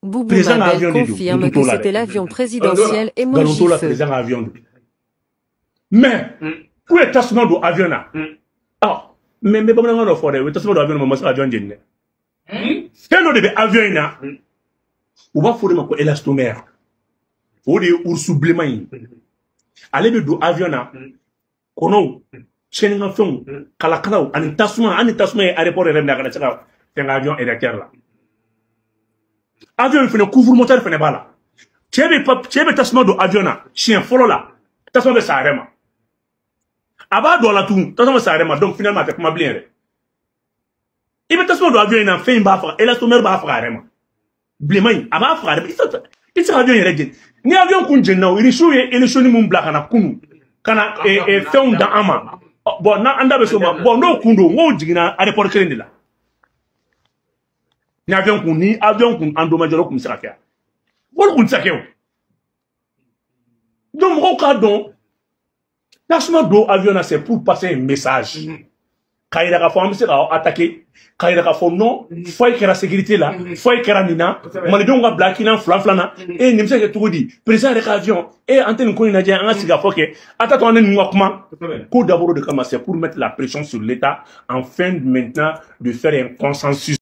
Boubou Président Mabel avion de don, confirme nkalon que t'o la c'était dɛ. L'avion présidentiel Nkalon emoji t'o la, feu. président ka avion don. Mais k'u ye tasuma don avion na. Ɔ, mais n bɛ bamanankan dɔ fɔ dɛ, u ye tasuma don avion na, ma se ka avion jeni dɛ. Fɛn dɔ de bɛ avion in na, u b'a fɔ o de ma ko élastomère. O de ye ours bilenman in. Ale bɛ don avion na, kɔnɔw, tiɲɛnikɛfɛnw, kalakalaw ani tasuma. Hali ni tasuma ye aéroport yɛrɛ minɛ, a kana se ka fɛn kɛ avion réacteur la. Avion in fɛnɛ, couvre moteur fɛnɛ b'a la. Cɛ bɛ tasuma don avion na siɲɛ fɔlɔ la, tasuma bɛ sa a yɛrɛ ma. A b'a don a la tugun, tasuma bɛ sa a yɛrɛ ma. Donc finalement, a tɛ kuma bilen yɛrɛ. I bɛ tasuma don avion in na, fɛn in b'a faga, élastomère b'a faga a yɛrɛ ma. Bilenman in, a b'a faga a yɛrɛ ma. I tɛ se ka avion yɛrɛ jeni. Ni avion kun jenina, o Irisiw ye hélice mun bila ka na kunun ka na fɛnw dan an ma. Ɔ, bon, n'an da bɛ s'o ma. Bon, n'o kun don, n k'o jiginna aéroport kelen de la. Ni avion kun endommagé, o kun bɛ se ka kɛ wa? Olu kun tɛ se ka kɛ o. Donc mɔgɔw k'a dɔn, tasuma don avion na, c'est pour passer un message k'a yira k'a fɔ an bɛ se k'aw attaquer, k'a yira k'a fɔ non, foyi kɛra sécurité la, foyi kɛra nin na. Malidenw ka bila hakilina fila fila na. E, nin bɛ se ka kɛ cogo di, président yɛrɛ ka avion? E, an tɛ nin ko in lajɛ, an ka sigi ka fɔ kɛ a t'a to an ni ninnu ka kuma ko d'abord de kama. C'est pour mettre la pression sur l'État afin maintenant de faire un consensus.